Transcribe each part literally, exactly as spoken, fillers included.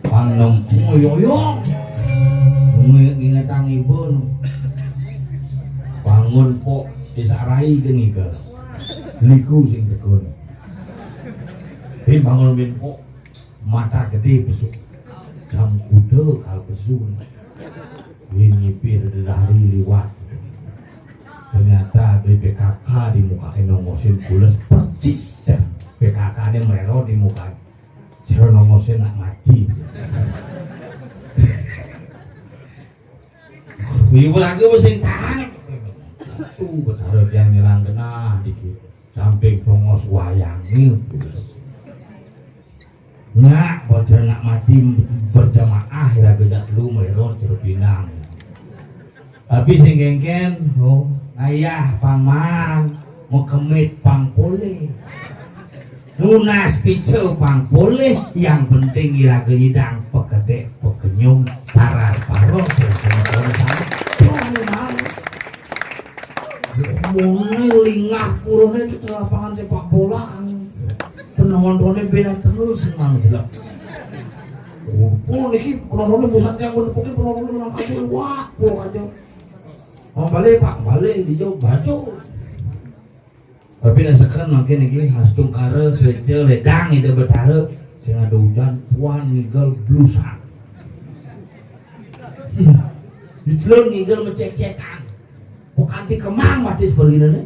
Pang nempo yoyong. Ngingetang ibu. Bangun pok, disarai geni ke. Liku sing tekun. Bin bangun bin pok. Mata gede besuk. Jam kuda kal besuk. Ini pir dari liwat. Ternyata di P K K di muka nongosin pules persis. P K K ini merero di muka. Cara nongosin nak mati. Ibu lagi mesti tahan. Tuh, betara dia nyerang kena dikit. Sampai bongos wayangnya pules. Nyak, bocah nak mati berjamaah, ira gejak lu melero cerpinang. Tapi sing gengken, oh, ayah paman, mekemit pang pole. Nunas pice pang pole, yang penting ira genyidang pekedek, pekenyum, paras paro, cerpinang. Ngomongnya lingah purone di lapangan sepak bola kan. Penontonnya beda terus, emang jelek. Kumpul niki penontonnya bosan yang pun pokoknya penontonnya nang kayu luat pur aja. Mau balik, Pak, balik di jauh baju. Tapi nek seken mangkin niki astungkara swece ledang ida betara sing ada hujan puan ngigel blusak. Didelon ngigel mecek-cekan. Kok kanti kemang batis begini nih?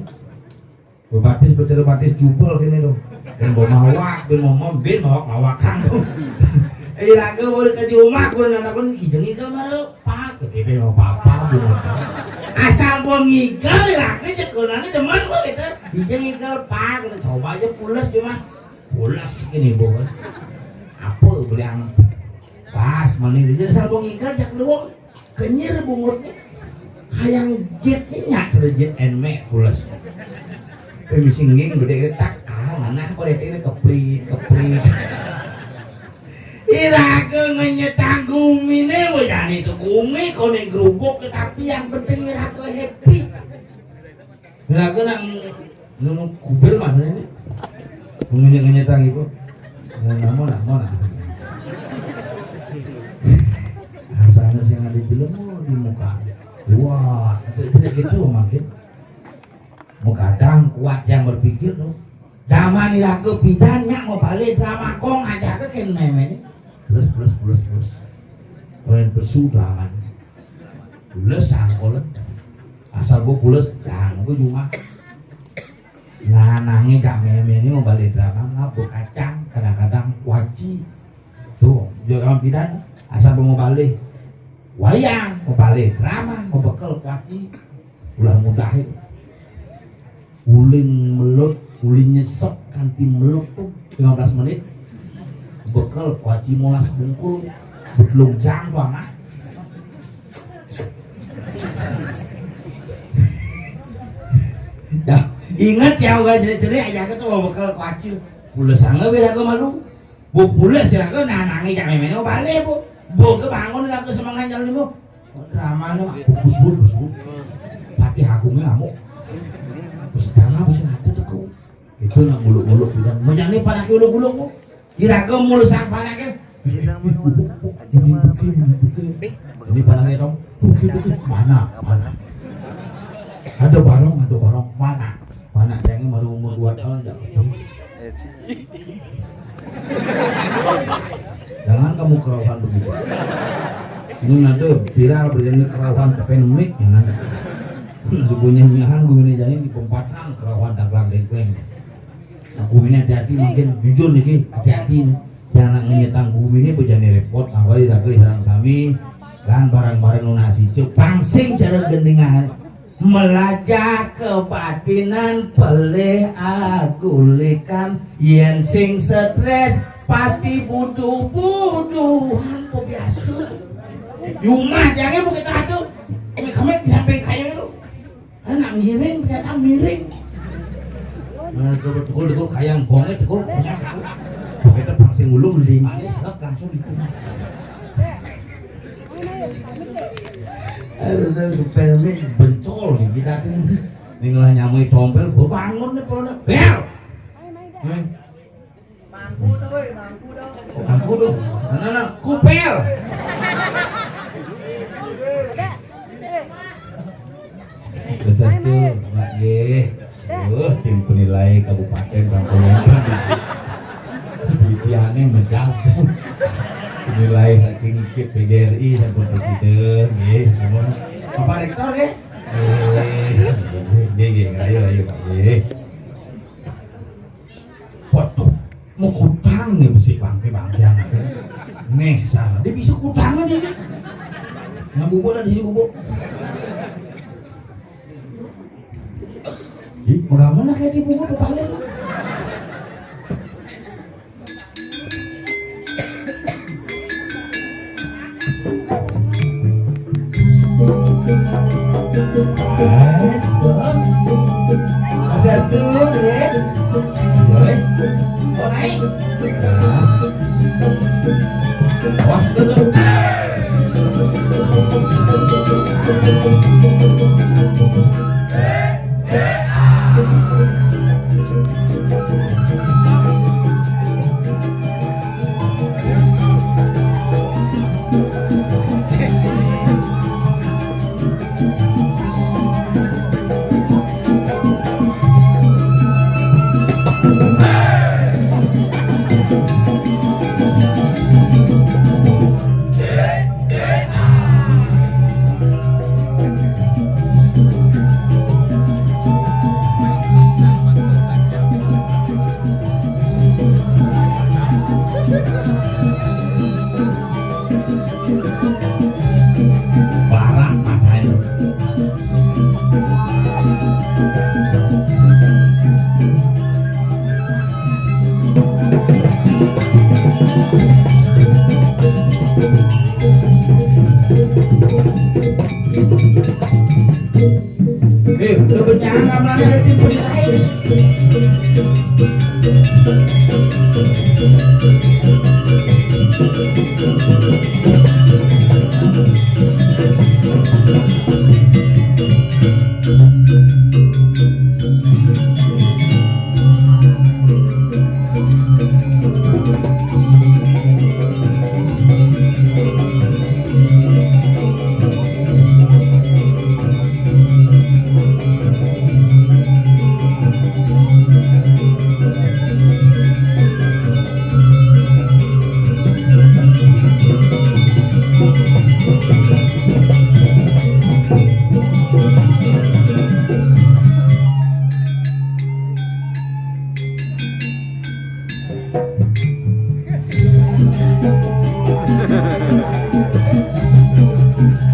Batis becere batis jubel kene tuh. Ben mau mawak, ben mau mem, ben mawak mawakan tuh. Eh, lagu boleh ke di rumah, gue nana pun kijeng itu malu pak, gitu ben mau papa gitu. Asal mau ngigel lagu cekunane demen gue gitu. Kijeng ngigel pak, gitu. Coba aja pules cuma pules gini bu. Apa beli amat? Pas mana dia asal mau ngigel cek doang. Kenyir bungutnya. Kayang jet ini nyak jet enme pules. Permisi ngging gede tak ah mana aku lihat ini keplit keplit. Iraga ngenyetang gumi ne wajani itu gumi kau ne gerubuk tetapi yang penting iraga happy. Iraga nang nang kubil mana ini? Ngenyet ngenyetang itu. Nah, namun namun. Rasanya sih ada jelema di muka. Wah, itu tidak gitu makin. Mau kadang kuat yang berpikir tuh. Zaman iraga pidan nyak mau balik drama kong aja ke ken meme ni. Plus plus plus plus. Poin pesu drama ni. Plus sangkol. Asal gua plus jangan gua cuma. Nah, nangi gak meme ni mau balik drama ngapa kacang kadang-kadang kuaci. Tuh, jangan pidan asal gua mau balik. Wayang mau balik drama mau bekel kuaci. Ulah mudahin. Ulin melut, ulin nyesek kanti melut tuh lima belas menit. Bekel kuaci molas bungkul, betlung jang tuh anak. Ya, ingat ya, udah jerit-jerit aja ke tuh bekel kuaci. Pula sangat beda ke malu. Bu pula sih aku nah nangi jangan main balik bu. Bu ke bangun aku semangat jalan bu. Drama lu busbut busbut. Pati hakungnya ngamuk. Terus drama bisa ngaku teku. Itu nak muluk-muluk bilang. Menjani panak uluk-uluk bu. Iraga mulu sang panak ya. Ini buke, ini buke. Ini panaknya dong. Buke, buke. Mana? Mana? Ada barong, ada barong. Mana? Mana? Yang baru umur dua tahun dah. Jangan kamu kerauhan begitu. Ini ada viral begini kerauhan tapi mik ya nanti. Sebenarnya nyahan gue ini jadi di pempatan kerauhan dagang dengkleng. Nah, gue ini hati-hati mungkin jujur nih Ki, hati-hati nih. Yang anak ngenyetang gue ini bejani repot, awalnya lagi sarang sami dan barang-barang lunasi cek pangsing cara gendingan. Melajah kebatinan pelih agulikan yen sing stres pasti butuh-butuhan kok biasa. Di rumah jangan buka tato. Kami di samping kayu lu. Kan nak miring ternyata miring. Nah, coba tukul tukul kayang bonget tukul punya tukul. Kita pangsing ulung lima ini serap langsung itu. Aduh, udah supaya ini bencol nih kita tuh. Ini ngelah nyamui tompel, bebangun nih pokoknya. Bel! Nih. Mangku tuh, woi, mangku tuh. Anak-anak kupel. Swastiastu, Mbak, nggih. Duh, tim penilai kabupaten sampun wonten. Titiangé mejas. Penilai saking P G R I sampun presida, nggih, semua. Bapak Rektor, nggih. Nggih, nggih, nggih, ayo, ayo, Pak, nggih. Waduh, mau kutang nih besi bangke-bangke anak. Nih, salah. Dia bisa kutang aja nih. Yang bubuk ada di sini bubuk. Ih, mau mana kayak di bubuk tuh paling. Yes. Masih S dua, ya? Boleh. Oh, naik. Nah. Awas, tutup. Barak matanya. Eh, udah benyang, nggak pernah ada tim penilai.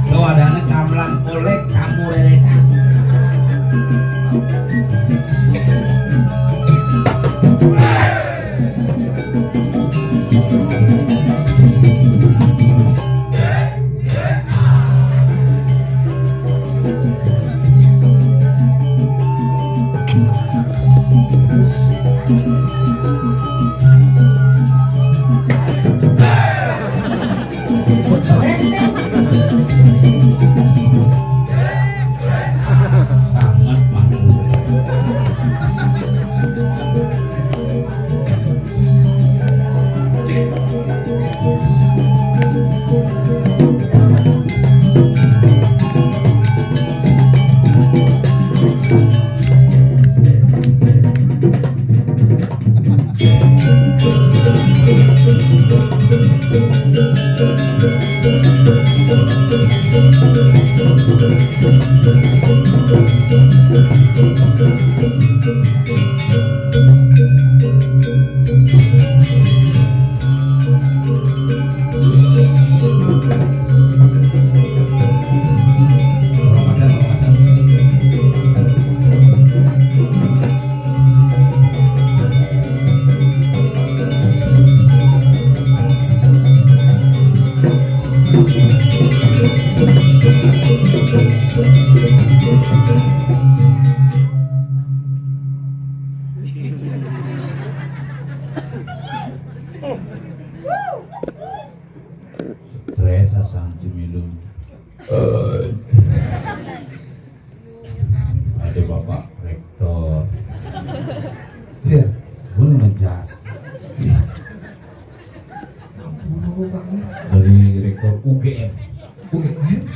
Lo adanya gamelan oleh kamu rerekan. Sangat mampu.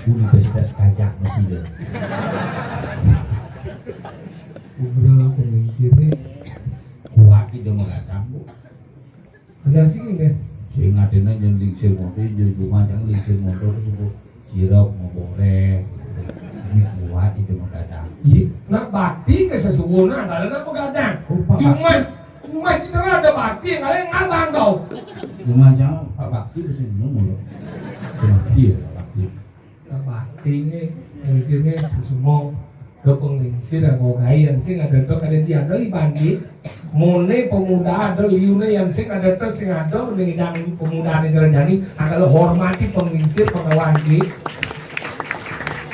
Universitas Kajak masih dia. Kugra pengincirnya kuat, ida mah gadang, Bu. Ada sih ini. Sing adina jeung lingsir motor, jeung jumajang lingsir motor, Bu. Sirok mau boreh. Ini kuat, ida mah gadang. Iya, nah, bakti ke sesungguhnya adalah nama gadang. Oh, Pak. Cuma, cuma citra ada bakti, kalian ngabang kau. Jumajang Pak Bakti di sini mulu. Bakti ya, Pak Bakti. Nah, bakti ini, lingsirnya semua ke penglingsir yang mau gaya, yang sing ada tuh, ada di ada iban di. Mone pemuda ada liune, yang sing ada tuh, sing ada, udah ngidang pemuda ada jalan jani, agar lo hormati penglingsir pengawan di.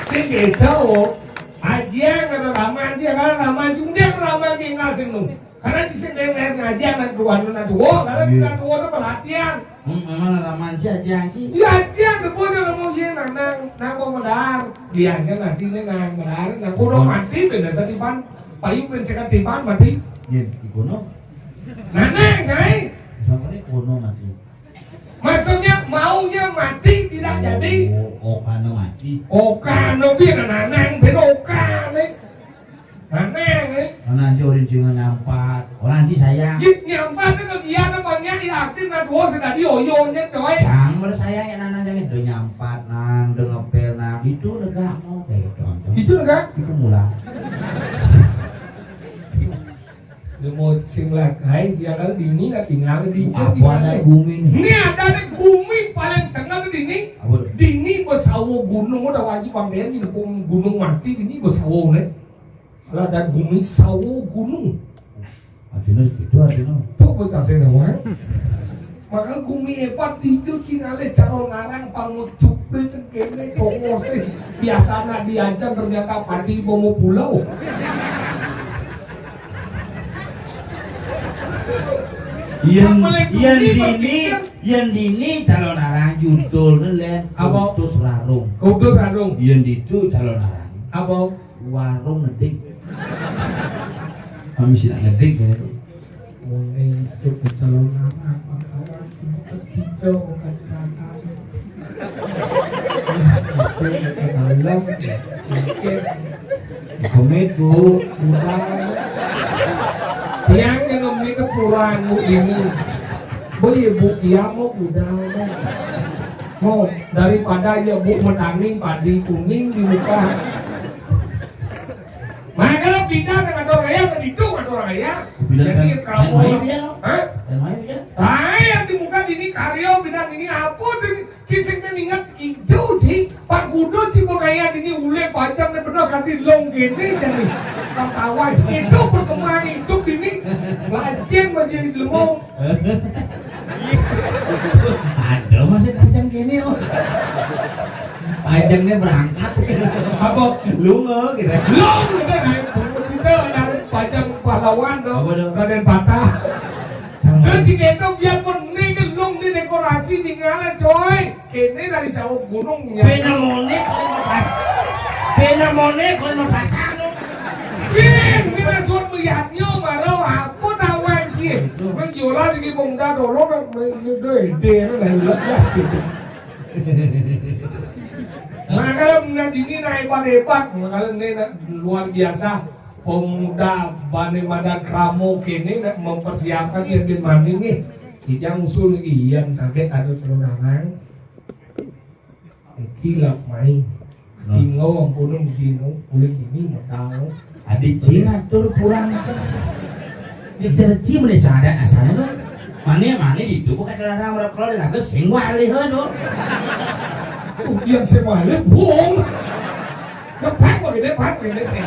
Sing gitu, aja ada raman, dia kan raman, cuma dia raman, tinggal sing nung. Karena di sini ngaji anak dua, anak dua, karena Iya. Kita dua itu pelatihan. Hmm, memang raman sih aja, Ci. Iya, aja, ada bodoh, mau iya, nah, nah, nah, mau melar. Dia aja nasi ini, nah, melar, nah, kurang Bukan. Mati, beda setipan, payu pun sekat tipan, mati. Iya, di kono. Nah, nah, guys. Sama ini kono mati. Maksudnya, maunya mati, tidak jadi. Oh, oh, karena mati. Oh, karena dia, nah, nah, nah, beda, oh, karena. Nah, nah, nah. Karena nanti orang jangan nyampat. Orang nanti sayang. Git nyampat itu dia, namanya, ya, aktif, nah, dua, sudah di, oh, iya, iya, coy. Jangan bersayang, ya, nah, nah, jangan. Udah nyampat, nang, udah ngepel, nang. Itu lega, mau kayak gitu, Om. Itu lega? Itu mula. Dia mau sing lag, hai, dia kalau dini, nah, tinggal di Bu, apa ada gumi nih? Ini ada nih gumi paling tengah tuh dini. Apa tuh? Dini besawo gunung, udah wajib pameran di gunung mati, dini besawo nih. Kalau ada gumi sawo gunung. Adina gitu, adina. Tuh bocah sing nawang. Maka gumi hebat itu cinale calon arang pangucup itu kene kongose. Biasana diajar ternyata padi bomo pulau. Yen, Boleh yen gumi dini, berpikir. Yen dini calon arang judul len Apa? Kutus Rarung. Kutus Rarung. Yen ditu calon arang. Apa? Warung ngedik. Kami sih ngedik ya. Mulai itu pencalonan apa kawan? Hijau bukan kawan. Malam, oke. Komit, Bu. Udah. Tiang yang komit puraan, Bu, ini. Bu, ya, Bu, ya, mau udah, udah. Mau daripada ya, Bu, menangin padi kuning di muka. Nah, kalau pindah dengan orang kaya, kan itu kan orang kaya. Pindah. Jadi, dan kamu main dia, no? Hah? Dan main dia. Nah, yang di muka ini karyo, pindah ini apa tuh? Ci sing teh inget ijo, Ci. Pak Kudo, Ci, mau kaya ini ulek panjang nih, bener kan di long gini, jadi ketawa. Itu perkembangan hidup ini. Lajin menjadi lemong. Ada masih panjang gini, oh. Panjangnya berangkat. Apa? Lunga gitu. Long, gitu kan. Kita dari panjang pahlawan, dong. Apa, dong? Raden Patah. Sama. Terus si Gento biar pun ini long di dekorasi, tinggalan, coy. Kene dari sawah gunung, ya. Bena mone, bena mone, kalau mau pasang, lo. Sis, ini langsung melihatnya, baru aku tahu, sih. Betul. Menjual lagi pemuda dulu, kan, itu ide, kan, lah, iya, iya, gitu. Nah, kalau benar ini, nah, hebat-hebat. Nah, kalau ini, nah, luar biasa. Pemuda Bane Madan Kramo kene nak mempersiapkan yang di mani nih. Kijang usul lagi yang sakit ada telur darang. Iki lap main. Nah. Tinggal wong gunung jino, kulit ini mau tahu. Adi Cina tur kurang. Ini cerci mana sadar asalnya, lo. Mana, mana itu bukan celana orang kalau ada sing wali, aduh. Oh, yang sing wali, bohong. Depan kok gini, depan kok gini, sing.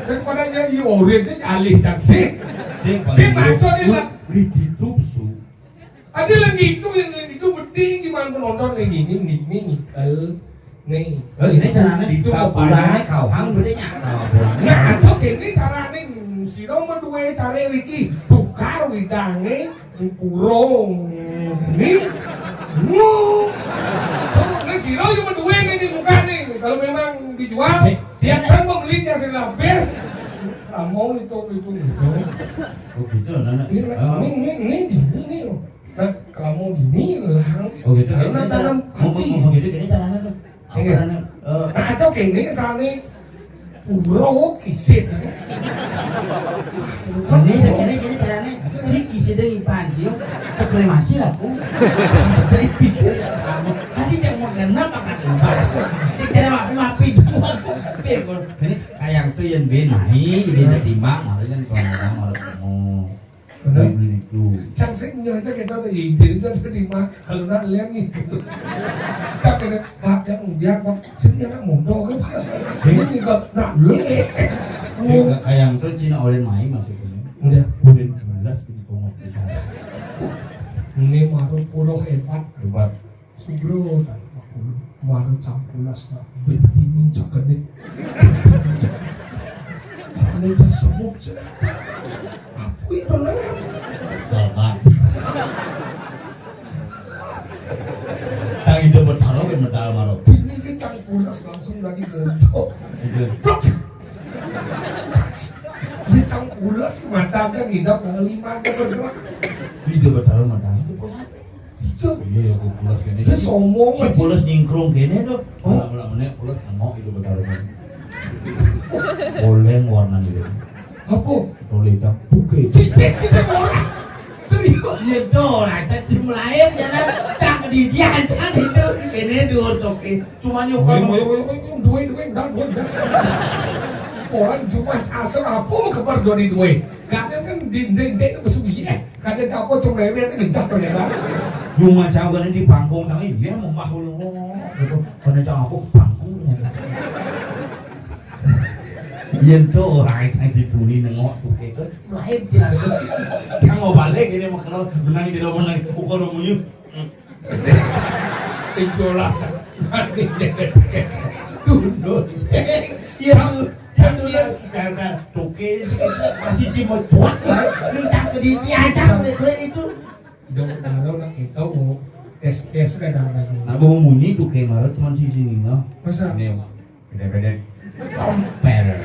Daripada nya i orin sih alih cak sih. Sing, sing paling maksudnya buruk lah. Di YouTube su. Ada lagi itu, yang lagi itu penting gimana penonton kayak gini, nih, nih, nih. Nih. Oh, ini caranya itu kapurannya kepalanya kauhang bedanya. Kapurannya. Nah, itu gini caranya, sira mau dua cara iki, tukar widangnya, kurung. Nih. Wuh. Ini sira cuma dua nih di muka nih. Kalau memang dijual, eh, dia kan pembelinya sing habis. Kamu itu, itu, itu. Oh, gitu, nah, nah. Ini, oh. Ini, ini, ini, ini, ini. Nah, kamu gini lah. Oh, gitu. Karena ini tanam cara, mau, mau, hati. Mau gitu, ini caranya tuh. Iya. Apa caranya? Atau kéné sané pura kisid. Ini sakira jadi caranya si kisid dari panci yo kekremasi lah ku. Dari pikir ya kamu. Tadi yang mau genap akan ubah. Cara mapi mapi dua ku. Ini kayang tuh yang benahi ini ditimbang malah kan kalau orang mau ketemu. Bener. Itu. Cang sing nyonya kita ada ide itu ada di mana kalau nak lihat gitu. Cang kena pak yang biar pak sing dia nak mondok kan. Sing ini kok nak lihat. Sing kayang tuh Cina orang main maksudnya. Udah. Udah jelas di tongos di sana. Ini maru puluh hebat. Hebat. Sugro, maru cangkulas nak berdini cakene. Ini tersebut. Aku yang benar. Gagal. Tang ide bertalo ke medal maru. Ini ke cangkulas langsung lagi muncul. Itu. Blok. Ini cangkulas mata kan tidak kalau lima ada bergerak. Ide bertalo medal itu pusat. Iya. Iya, aku pulas kene. Dia sombong si aja. Pulas nyingkrung kene tuh. Oh. Malah malah meneh pulas nengok itu bertarungan. Boleh warna itu. Apa? Boleh hitam. Oke. Cicit cicit orang. Serius. Iya so, nah cacing lain jalan cang di dia cang itu. Ini dua toke. Cuma nyokap. Woi, woi, woi, woi, duit, duit, udah, duit, udah. Orang cuma asal apa mau kebar dua di duit. Gak ada kan di di di itu sebi eh. Kadang cakok cuma lewat ini gencak ternyata. Cuma cakok kan di pangkung tapi dia mau mah lu gitu. Karena cakok aku pangkung ternyata. Yen tuh orang yang dibuni nengok tuh kayak lain dia. Jangan mau balik ini mau kenal menang di rumah nang ukur umumnya. Tiga belas. Dundun. Iya, tuh. Jam dulu sekarang toke itu masih cimocot. Minta ke dia aja keren itu. Dong taruh nak kita mau tes tes kadang lagi. Nah, mau munyi tuh kayak malah cuman sisi ini, no. Masa? Ini, beda-beda. Tompel.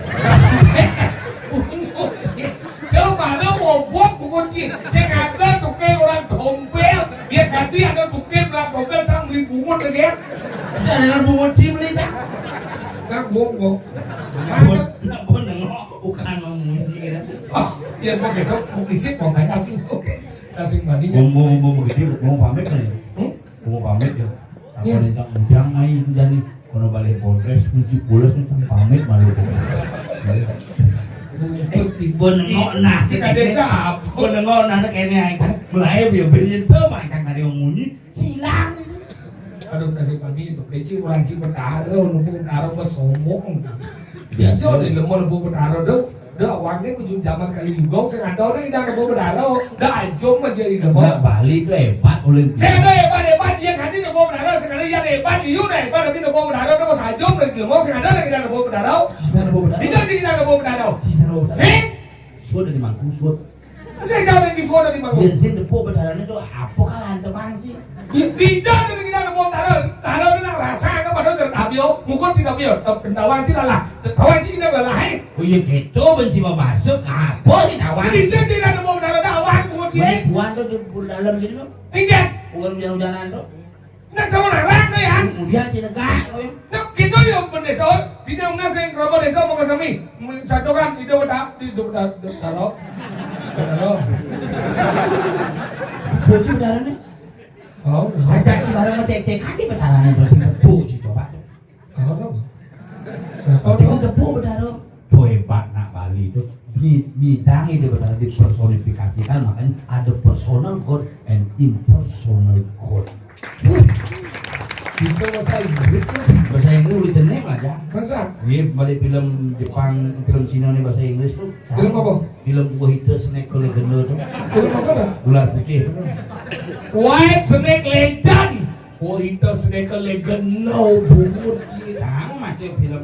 Bungut cing. Dia mana ngobot bungut cing. Saya kata tukang orang tompel. Dia tadi ada tukang bilang tompel sang beli bungut ke dia. Jangan bungut cing beli tak. Nak bongkok. Nak pun nengok bukan mau munyi ya. Oh, dia mau gitu, mau isik mau banyak sih. Kasih mandi. Mau mau mau begitu mau pamit kan? Hmm? Mau pamit ya. Aku minta udang aja udah nih. Kono balik Polres, kunci pulas nih kan pamit malu. Benengok nah, si kade apa? Benengok nah kene ae. Mulai biar beri itu macam tadi munyi silang. Aduh kasih pagi itu kecil orang cik bertaruh, nunggu bertaruh bersombong. Biasa di lemon nunggu bertaruh tuh. Dah awaknya kudu zaman kali juga sing ada orang tidak nunggu bertaruh. Dah ajom aja itu. Nggak Bali tuh hebat oleh. Saya ada hebat hebat dia kan ini nunggu bertaruh sekali yang hebat dia udah hebat tapi nunggu bertaruh tuh mas ajom lagi mau sing ada lagi nunggu bertaruh. Sisa nunggu bertaruh. Itu sih tidak nunggu bertaruh. Sisa nunggu bertaruh. Sing. Sudah di mangku sudah. Nek jawab iki suara di bangun. Yen sing tepuk bedalane to apa kalante panci? Bi-, bija to iki nang tepuk taro. Taro nang rasa apa padha cerita bio. Mukul tidak bio. Tawang sih lalah. Tawang sih nang lalah. Oh iya gitu benci mau masuk apa sih tawang? Bija sih nang tepuk taro tawang mukul dia. Buan to di dalam sini to. Ingat. Bukan hujan-hujanan to. Nek sama larang to ya. Kemudian cinegak to ya. Nek gitu ya bendesa. Dina muna sing kromo desa monggo sami. Santokan ido beda, ido beda, beda, beda. Bojo bedarane. Oh, ajak si barang ngecek-cek kan di bedarane terus bojo coba. Oh, no. Nah, oh, no. Tepuk bedaro. Boy Pak nak Bali itu mi-, midang itu benar dipersonifikasikan makanya ada personal God and impersonal God. Bisa bahasa Inggris terus? Bahasa Inggris udah jeneng aja. Masa? Iya, balik film Jepang, film Cina nih bahasa Inggris tuh. Film apa? Film Wahita Snake Legend tuh. Film apa dah? Ular putih. White Snake Legend. Wahita Snake Legend bungut. Kang macam film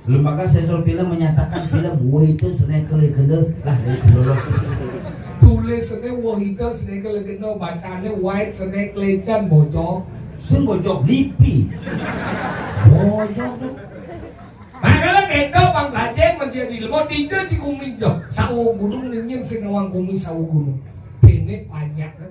Lembaga Sensor Film menyatakan film Wahita Snake Legend lah dari dulu. Tulisannya Wahita Snake Legend, bacaannya White Snake Legend, bocok. Sing bocok lipi. Bocok tuh. Makanya kita Bang Gajeng menjadi lemot tiga cikumin jo. Sawo gunung ningin sing nawang kumi sawo gunung. Ini banyak kan.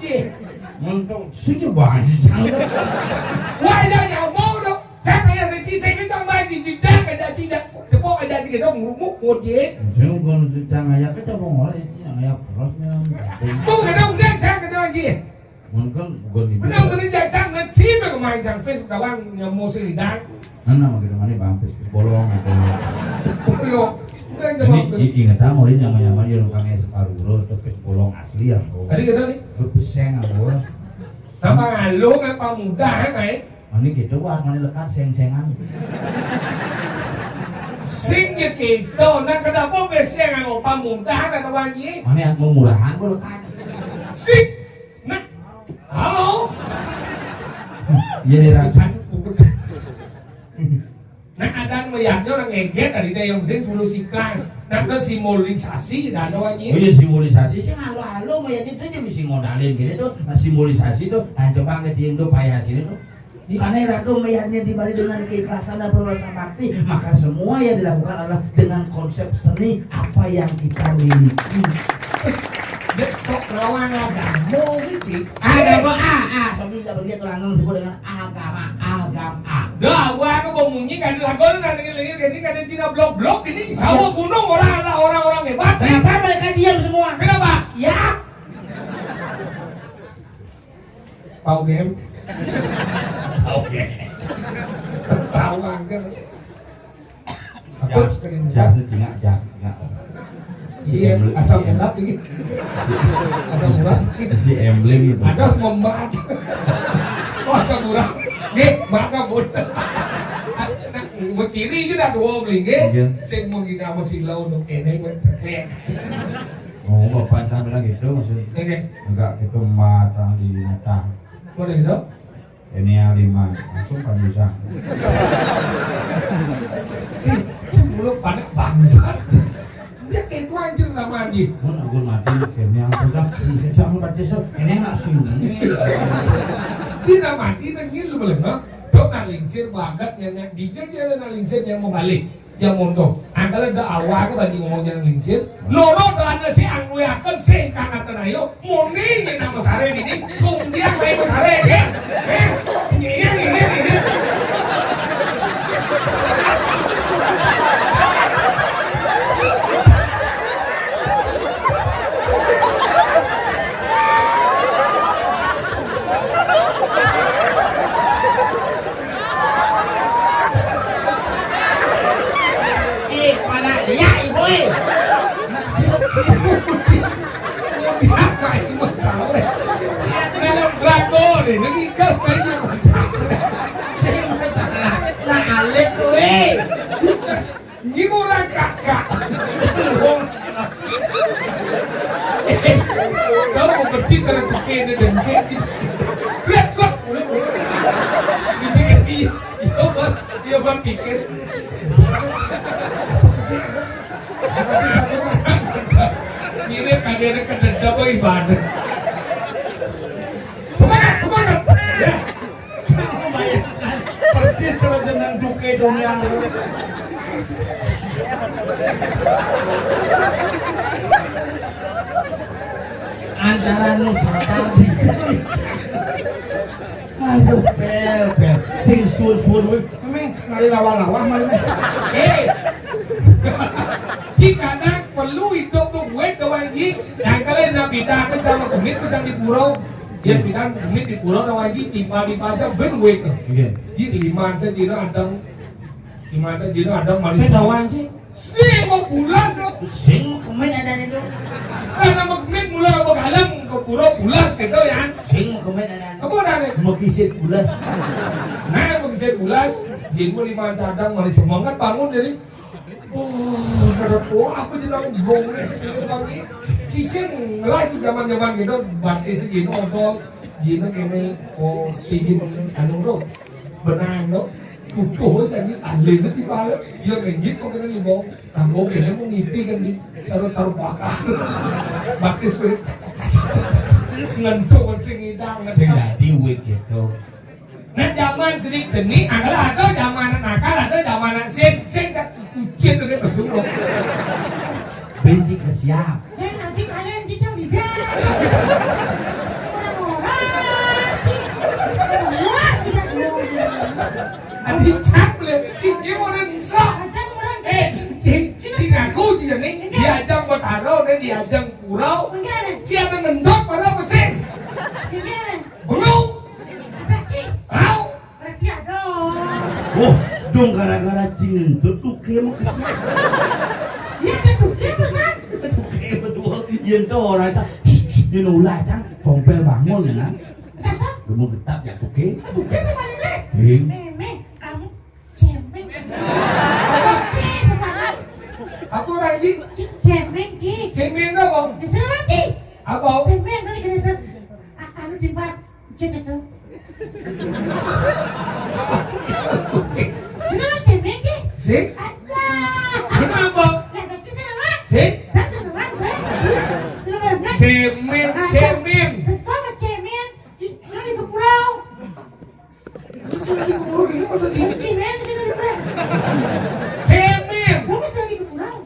Ji. Mun to sing yo banci cang. Wah, dah nyambung dong. Cang aya sing cising itu mah di, di cang ada cing, cepok ada cing dong ngurumuk Ji. Sing bukan cang aya kecabong orang itu yang aya prosnya. Tuh, kadang udah cang, kadang Ji. Mun kan bukan di Benar, benar, cang, cang, ngecim ya kemarin, cang, pes, kawan, nyamuk si lidah. Mana mah gitu, mana bang, pes, pes bolong gitu. Bolong. Udah, Ini jawab. I- inget ah, mau nyama-nyama dia lu kangen separuh bro, itu pes bolong asli ya bro. Tadi kata nih. Lu peseng ah bro. Sama lu ngapa mudah, kan? Ini gitu, wah, mana lekat seng-sengan. Sing ya gitu. Nah, kenapa peseng ngapa mudah, kata Wanji? Mana yang mau murahan, gua lekat. Sing. Nah, halo. Iya, iya, Ran. Nah, ada melihatnya orang ngeget tadi teh yang penting tulus ikhlas. Nah, terus simbolisasi, dah ada Wanji. Oh iya, simbolisasi sih, halo-halo, melihatnya itu aja mesti modalin gitu tuh. Nah, simbolisasi tuh, nah, coba ngetiin tuh, payah sini tuh. Karena raga melihatnya dibalik dengan keikhlasan dan perbuatan bakti, maka semua yang dilakukan adalah dengan konsep seni apa yang kita miliki. Dia sok rawan agama gitu. Agama ah, ah, sobi tidak berarti kelanggang disebut dengan agama, agama. Dah, gua aku mau munyi kan lagu lu nanti lagi, jadi kan Cina blok-blok ini, sama gunung orang, orang-orang hebat. Kenapa mereka diam semua? Kenapa? Ya. Tahu game? Tahu game. Tahu angker. Apa jas, sekalian? Jas ini cingak, jas cingak. Iya, emblem, asam urat ini. Asam urat. Si emblem itu. Ada asam urat. Oh, asam urat. Nggih, maka pun. Nah, mau ciri itu dah dua beli, nggih. Iya. Sing mau kita mau silau untuk ini, buat ceklik. Oh, bapak entah bilang gitu maksudnya. Nggih. Enggak gitu, mata di mata. Boleh gitu? Ini yang lima, langsung kan bisa. Ih, sepuluh panek bangsat. Dia kayak itu anjir nama anjir. Mun aku mati, ini yang pegang, ini yang pegang, ini yang nggak sini. Dia nggak mati, dan ini lu boleh, ha? Dok, nah lingsir banget, nyanyi. Di jajaran nah lingsir yang mau balik. Yang mondok. Angkala da awal bagi ngomong jangan lingsir. Loro da ana sing angluyaken sing kang ngaten ayo. Muni nyek nama sare dini. Kumdiang bae sare, ya. Eh, iya, iya, iya. Eh, pada lihat ibu eh. Nak siap siap. Apa ini masalah? Film drakor ini, ini kan banyak masalah. Saya mau salah. Nah, alik kowe. Ini orang kakak. Wong. Tahu mau kecil cara pakai ini dan kecil. Flat kok. Di sini iya, iya bang, iya bang pikir. Mirip kagak ada kedendam apa ibadah. Semangat, semangat. Ya. Bayangkan, persis kalau jeneng duke dunia. Antara Nusantara. Aduh, pel, pel. Sing suwun-suwun kuwi. Meh, ngali lawah-lawah malah. Eh. Cik anak perlu hidup tuh buat doang iki. Yang kalian nak pindah ke sama kemit ke di pura. Ya, pindah kemit di pura doang iki, timpal di panca ben wek. Nggih. Di lima aja Cina ada. Lima aja Cina ada manis. Saya doang sih. Sing mau bulas, ya. Sing kemit ada itu. Karena mau kemit mula apa galem ke pura bulas gitu ya. Sing kemit ada. Apa ada? Mekisit bulas. Nah, Sing ulas, jin mah lima cadang, malah semangat bangun jadi. Oh, kada tua aku jadi bangun, bangun sekali pagi. Cisin lagi zaman-zaman gitu, batis jin odol, jin kene, oh, si jin anu tuh, benang tuh. Utuh jadi alih itu tiba, dia ngejit kok kena libau. Tanggung kene mau ngipi kan di taruh-taruh bakar. Batis kulit. Ngentuk sing ngidang, sing ngentuk. Dadi wig gitu. Nah, zaman jenik-jenik, angkal ada zaman nakal, ada zaman sing, sing tak kucing tadi pesuruh. Benci ke siap. Saya nanti kalian cicang di dalam. Orang-orang. Keluar kita keluar. Adi cap le, cing dia orang sa. Ada orang. Eh, cing, cing aku cing ni, diajang bertaruh, ni diajang purau. Enggak ada. Cing ada ngendok pada mesin. Enggak ada. Bengong. Ada cing. Au. Berarti ada. Wah, dong gara-gara cing ngentut tuke mau ke siap. Iya, ada tuke pesan. Tuke berdua, yen to ora ta. Yen ulah cang, tompel bangun ya kan. Terus, ah? Lu mau getap ya tuke. Tuke sama ini. Hei. Meme, kamu cemeng. Tuke sama ini. Apa lagi? Cing cemeng, Ki. Cemeng apa? Ya, sudah mati. Apa? Cemeng, mana kena tu? Ah, anu di empat. Cek itu. Cek. Sudah mah cemeng, Ki. Sing? Ada. Kenapa? Ya, berarti sudah mah. Sing? Dah sudah mah, sih. Sudah mah, kan? Cemen, ah, cemen. Betul, mah cemen. Ci-, sudah di kepulauan. Lu sudah di kepulauan, ini masa di Cemen, sudah di kepulauan. Cemen. Lu mah sudah di kepulauan.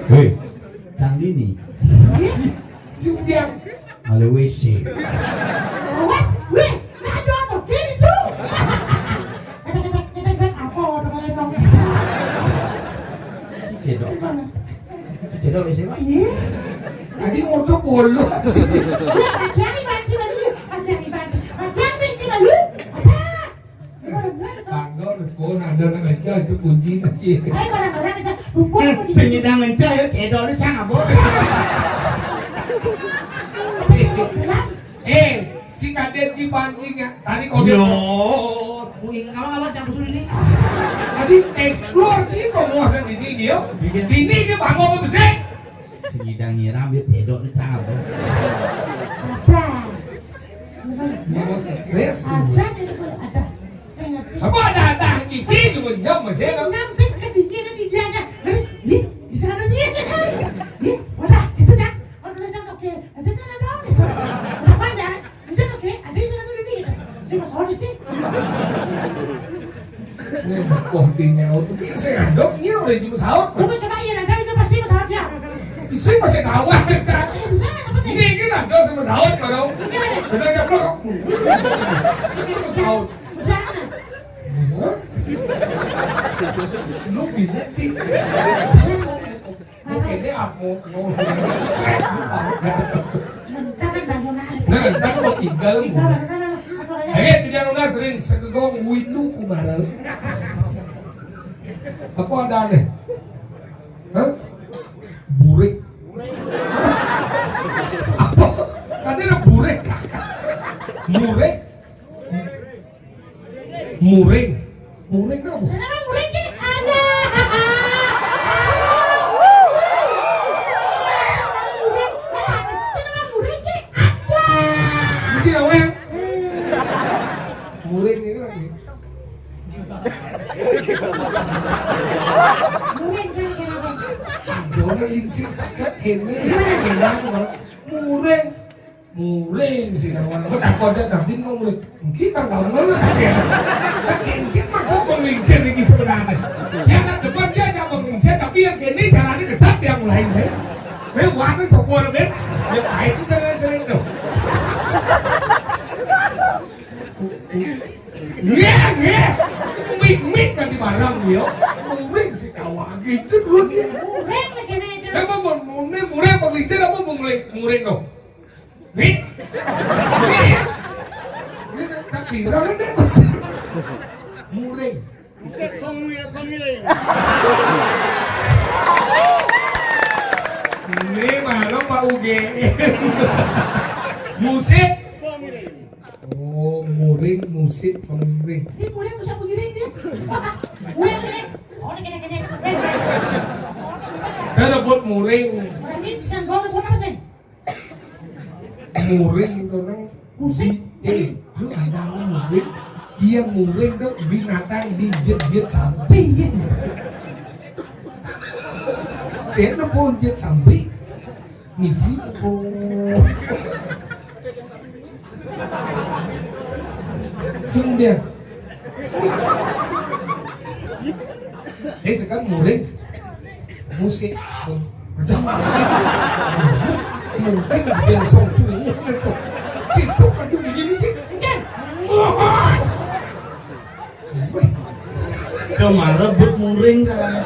Hei, cang ini. Ih, jumbiang. Male W C. Awas, weh, nah, ada apa gini tuh? Kata, kata, kata, kata, apa, udah kayak dong. Cedok. Cedok W C, Pak. Iya. Tadi ordo bolo. Iya, hati-hati banci malu. Hati-hati banci. Hati-hati banci malu. Apa? Bangga, terus pun ada nang aja itu kunci kecil. Ayo, barang-barang aja. Rumput, rumput di sini. Sing nyidang ngencah ya, cedok lu cang apa? Eh, si kaden si pancingnya. Tadi kode. Yo, bu ingat kawan-kawan cang kusur ini. Tadi explore sih kok mau sendiri dia. Bikin. Ini dia bangun apa sih? Sing nyidang nyiram ya pedok ni cang apa? Ada. Mau stres. Ada itu kalau ada. Saya ngerti. Apa ada, ada cici juga nyam masih ada. Nyam sih kedinginan di dia aja. Ngeri. Ih, di sana dia. Ih, wadah, itu dah. Kalau udah jangan oke. Masih sana dong. Apa aja? Bisa tuh, Ki? Ada yang satu ini gitu. Si Mas Hodi, Ki. Nih, wah, di nyaut. Ini saya ngadok, ini udah di pesawat. Coba, coba, iya, nanti itu pasti pesawatnya. Saya masih kawat, kan? Iya, bisa, apa sih? Ini, ini ngadok sama pesawat, baru. Iya, iya. Udah nyaplok. Ini pesawat. Udah, mana? Hah? Lu bingung, Ki. Oke, siap. Mau, mau. Nah, ntar mau tinggal. Eh, tidak lunas ring segegong witu kumarel. Apa ada aneh? Hah? Burik. Apa? Tadi ada burik. Burik. Muring. Muring apa? Kenapa muring, Ki? Ada. Kenapa muring, Ki? Ada. Mesti apa ya? Muring ini lagi. Muring, Ki, kenapa? Ada orang lingsir sakit, kene. Gimana? Kene, muring. Muring sih kawan. Kok tak kocak tapi kok muring. Mungkin bang kamu lah kan ya. Kan mungkin maksud muring sih ini sebenarnya. Ya kan depan dia ada muring sih tapi yang kene caranya tetap yang mulai deh. Memang warna toko ada ben. Ya baik itu cara-cara itu. Iya, iya. Mik-mik kan di barang dia. Muring sih kawan gitu dulu sih. Muring lagi nih. Emang mau muring, muring apa lingsir apa mau muring, muring dong? Nih. Nih. Ini tak bilang ini, Mas. Muring. Buset, tong muring, tong muring. Ini malam Pak U G M. Musik. Tong muring. Oh, muring. Musik pengiring. Ini boleh musik pengiring dia. Boleh sini. Oh, ini kena kena. Kita rebut muring. Berarti sedang gua rebut apa sih? Muring itu orang. Musik. Eh, lu ada muring. Dia muring tuh binatang dijet-jet sampai. Iya. Dia tuh pohon jet sampai. Misi. Oh. Cung dia. Eh, sekarang muring. Musik. Udah. Mungkin dia song cung. Itu kan begini sih. Wah. Kemarin buat muring kan.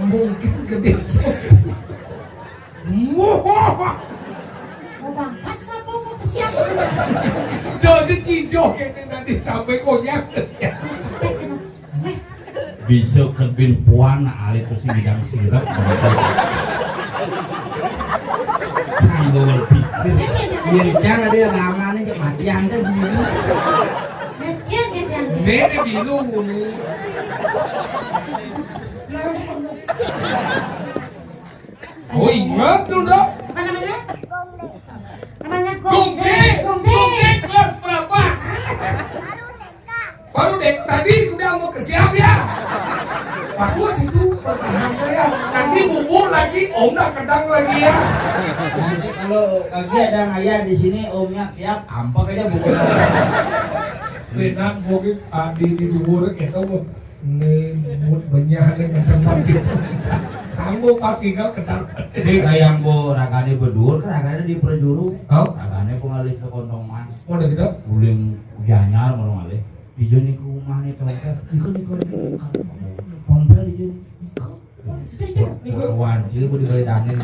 Mungkin gede song cung. Wah. Mau pangkas apa mau ke siang? Udah aja cijoh kayak nanti sampai konyang ke siang. Bisa kebin puan alit tuh si bidang sirep. Canggung pikir. Iya, jangan ada yang lama nih, cek mati anda gini. Kecil, kecil. Ini biru nih. Oh, ingat tuh, Dok. Apa namanya? Namanya Gongge. Gongge. Gongge. Gongge kelas berapa? Baru dek tadi sudah mau ke siap ya. Bagus itu pertahanannya ya. Nanti bubur lagi, om dah kedang lagi ya. Nanti kalau kaki ada ngaya di sini, omnya siap, ampak aja bubur. Benar, Gongge tadi di bubur kita mau Nih, mut benyah nih macam sakit. Kamu pas tinggal ketar. Ini kayak yang bu ragane bedur, kan ragane di perjuru. Oh? Ragane pengalih ke kontong mas. Oh, udah gitu? Uling janyar mau ngalih. Ijo nih ke rumah nih, tompel. Ijo nih ke rumah. Tompel ijo. Ijo. Ijo. Ijo. Wan, jadi bu dibalik angin.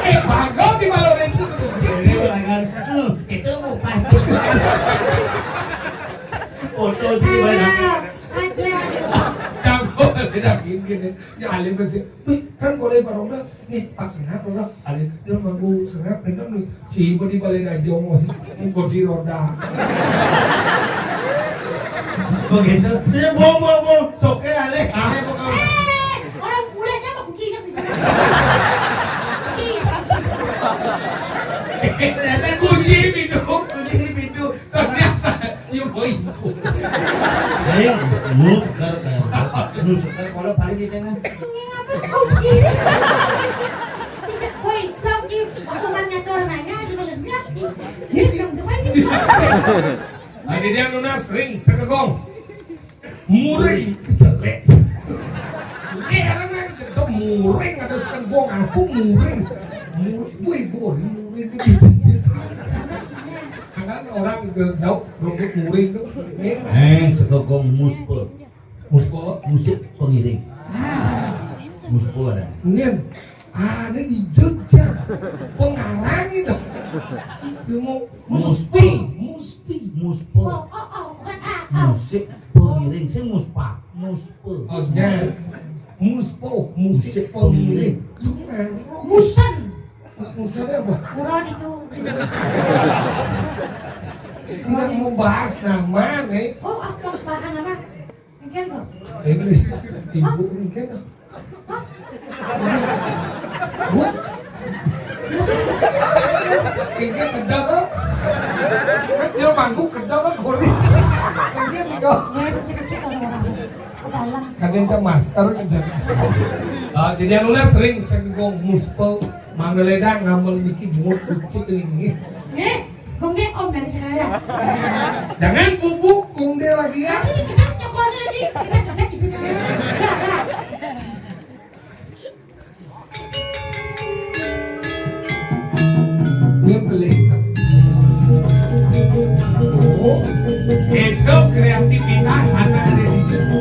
Eh, bagong di malam itu. Jadi, orang kan, hmm, itu mau pancing. Foto di mana? Aja. Campur, tidak mungkin. Ya, alim sih. Wih, kan boleh barang dah. Nih, pas senap, orang. Alim, dia mampu senap, bener nih. Ciba di balai dajong, kursi roda. Begitu. Dia buang, buang, buang. Sokir, alih. Ah. Eh, orang bule siapa kucingnya? Ternyata kunci pintu. Kunci di pintu. Iya, boy. Ayo, nu seger kayak nu seger kalau paling di tengah. Tidak, boy, dong, Ki. Waktu man nyetor nanya juga lenyap, Ki. Dia bilang, "Depan, Ki." Nah, jadi dia nunas ring segegong. Muring jelek. Eh, orang yang gedong muring ada segegong aku muring. Muring, wih, boy, muring itu. Kan orang jauh rumput muring tuh. Eh, segegong muspe. Muspe? Musik pengiring. Muspe ada. Nian, ah, ini di Jogja. Pengarang itu. Itu mau muspe, muspe. Muspe. Oh, oh, oh, bukan ah, oh. Musik pengiring sing muspa. Muspe. Oh, ya. Muspe, musik pengiring. Musik pengiring. Musen. Musen apa? Buron itu. Tidak mau bahas nama nih. Oh, apa, apa, apa? Mungkin tuh. Ini ibu mungkin tuh. Hah? Bu? Mungkin kedap tuh. Kan dia manggung kedap tuh, gori. Mungkin nih kok. Ya, kecil-kecil orang-orang. Ke dalam. Kadang cek master gitu. Ah, jadi anu lah sering sengkong muspel, manggeledang, ngamel niki, bungut kucing ini. Eh, Gongge, om dari Siraya. Jangan bubuk Gongge lagi ya. Tapi kita cokolnya lagi, kita coba gitu ya. Ya, ya. Dia beli. Oh, itu kreativitas anak ada di situ.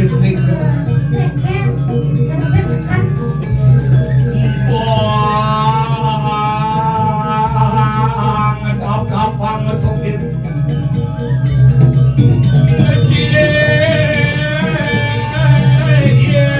Sengkén, sengkén sekan. Wah, gampang sugih. Cie, cie, cie, cie,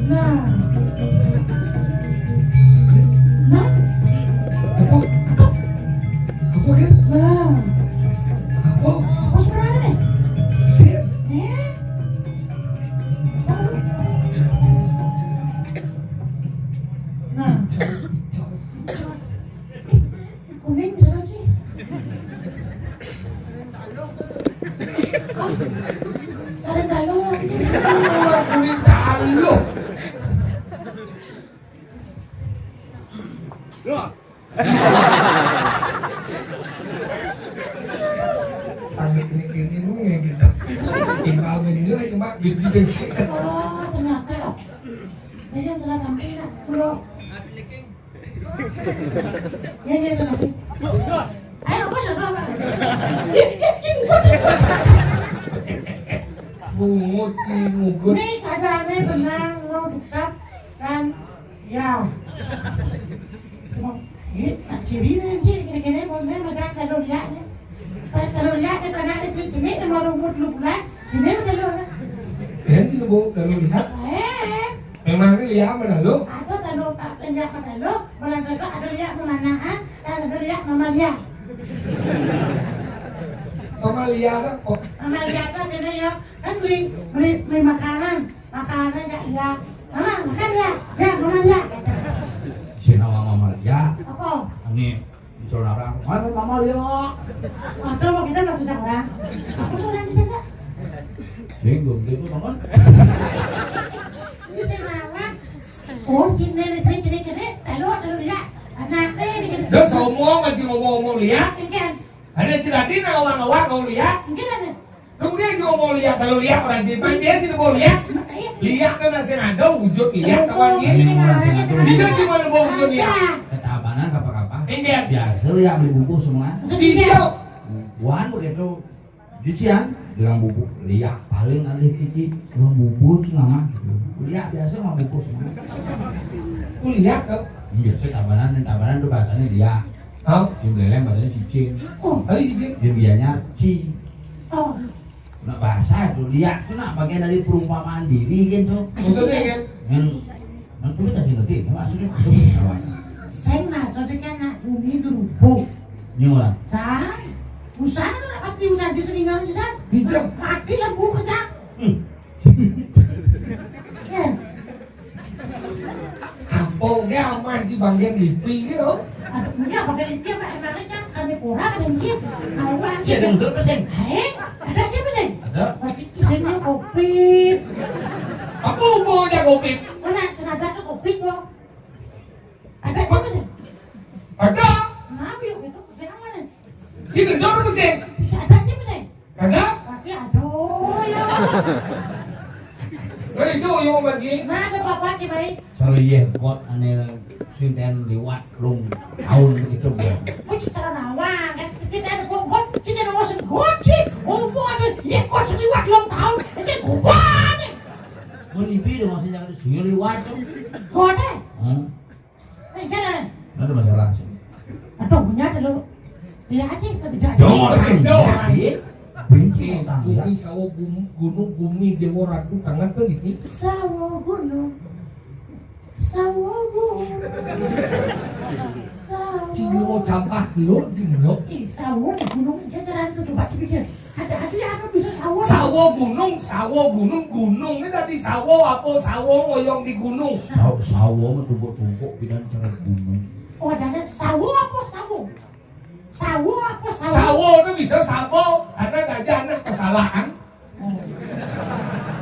Nah. Apa? Apa? Apa, Gir? Nah. Apa? Apa sebenarnya nih? Cik? Eh? Apa? Nah. Hijau, hijau, hijau. Kuning misalnya sih. Hah? Sareng dalu. Kuning dalu. Loh. Sampai kene-kene lu ngegel. Timbal beli aja, Mak, benci deh. Oh, ternyata. Ini yang salah tampil, Kak. Kulo. Ya, ya, tenang. Ayo, apa saudara? Bungut sih, ngugut. Nih, keadaannya tenang, mau dekat, kan? Ya. Cuma, eh, nak ciri ni, ciri kena-kena, boleh makan kalau lihat ni. Kalau lihat ni, pernah ada ciri-ciri, dia mau rumput lu bulan, ini betul lah. Yang tidak mau kalau lihat. Eh. Memang ni lihat mana lu? Ada kalau tak lihat mana lu, bulan besok ada lihat mana, ha? Ada lihat mama lihat. Mama lihat apa? Mama lihat apa dia ya? Kan beli, beli, beli makanan. Makanan ya, ya. Mama, makan ya. Ya, mama lihat. Sina mama lihat. Apa? Ini, saudara. Mana mama lihat? Waduh, mau kita masih seorang. Aku seorang di sana. Bingung dia tu, bangun. Ini si mama. Oh, sini, sini, sini, sini. Lalu, lalu lihat. Anak, eh, ini. Dah, semua macam ngomong-ngomong lihat. Ini kan. Ada cerita nak awak-awak kau lihat. Ini kan ada. Kemudian juga mau lihat, kalau lihat orang Jepang, dia tidak mau lihat. Lihat kan masih ada wujud lihat, kawan dia. Ini orang Jepang. Dia cuma mau wujud lihat. Ketabanan apa-apa. Ini dia. Biasa lihat beli bungkus semua. Maksudnya dia. Wan begitu. Cucian dengan bubuk lihat, paling ada cuci dengan bubuk sih, Mama. Lihat biasa mah bungkus semua. Aku lihat tuh. Biasa tabanan, tabanan tuh bahasanya lihat. Hah? Yang beleleng bahasanya cicing. Oh, ada cicing. Yang bianya ci. Oh. Nak bahasa itu lihat tuh nak bagian dari perumpamaan diri gitu. Maksudnya kan? Yang, yang tuh kita sih ngerti, maksudnya apa? Saya maksudnya kan nak bumi gerubuk. Nyuran. San, usah nak mati, usah di selingan di san. Dijam. Mati lampu pecah. Hmm. Ya. Ampun, dia amah di bagian lipi gitu. Aduh, ini apa kali dia, Pak? Emangnya kan kami kurang ada yang dia. Mau orang sih. Ada yang betul, Peseng? Eh, ada siapa sih? Ada. Tapi sini covid. Apa hubungannya covid? Mana sengaja tuh covid kok. Ada siapa sih? Ada. Kenapa yuk gitu? Kenapa nih? Si gendong apa sih? Ada siapa sih? Ada. Tapi aduh ya. Nah, itu yang mau bagi. Nah, ada bapak sih baik. Kalau iya, kot aneh sinten liwat lung tahun begitu, Bang. Wih, cara nawang kan. Kita ada bobot, kita ada ngosen goci. Umur ada, iya, kot seliwat lung tahun. Ini gua nih. Mun ibi dong masih jangan disuruh liwat kan. Kode. Hmm. Eh, jangan. Ada masalah sih. Aduh, punya ada lu. Iya aja, tapi jangan. Dong, orang sih, dong. Iya. Benci. Eh, utang ya. Bumi, sawo, bum-, gunung, bumi, dewa, ratu, tangan ke gini. Sawo gunung. Sawo gunung. Sawo. Cilo campah lo, cilo. Eh, sawo di gunung, dia jalan tuh, coba dipikir. Ada, ada yang bisa sawo. Sawo gunung, sawo gunung, gunung ini dari sawo apa sawo ngoyong di gunung? Sawo, sawo mah tumpuk-tumpuk, pindah cara gunung. Oh, ada sawo apa sawo? Sawo apa sawo? Sawo itu bisa sabo, karena gajah anak kesalahan. Oh.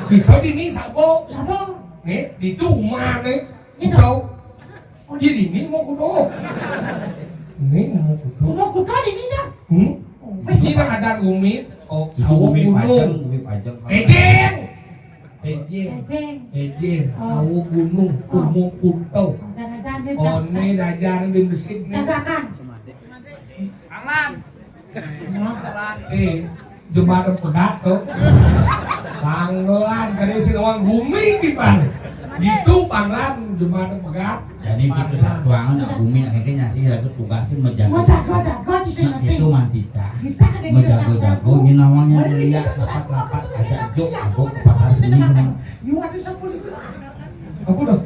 Bisa dini sabo. Sabo. Nih, di rumah nih. Itu. Tahu? Oh, jadi ini mau kudo. Ini mau kudo. Mau kudo ini dah. Hmm? Oh. Ini kan ada rumit. Oh, itu sawo bumi gunung. Pajang, bumi pajang. Ejeng. Ejeng. Ejeng. Ejeng. Oh. Sawo gunung. Oh. Kumo kuto. Jangan-jangan dia One dajar di mesin nih. Cagakan. Tangan. Eh, jembatan pegat tuh. Panggilan, tadi si nawang gumi di pan. Itu panggilan jembatan pegat. Jadi itu satuangan nak gumi nak kayaknya sih, aku tugasin menjaga. Menjaga, jaga di sini. Nah, itu mantita. Kita ada yang menjaga jago, ini nawangnya lihat lapat-lapat ada jok, aku ke pasar sini sama. Aku dah.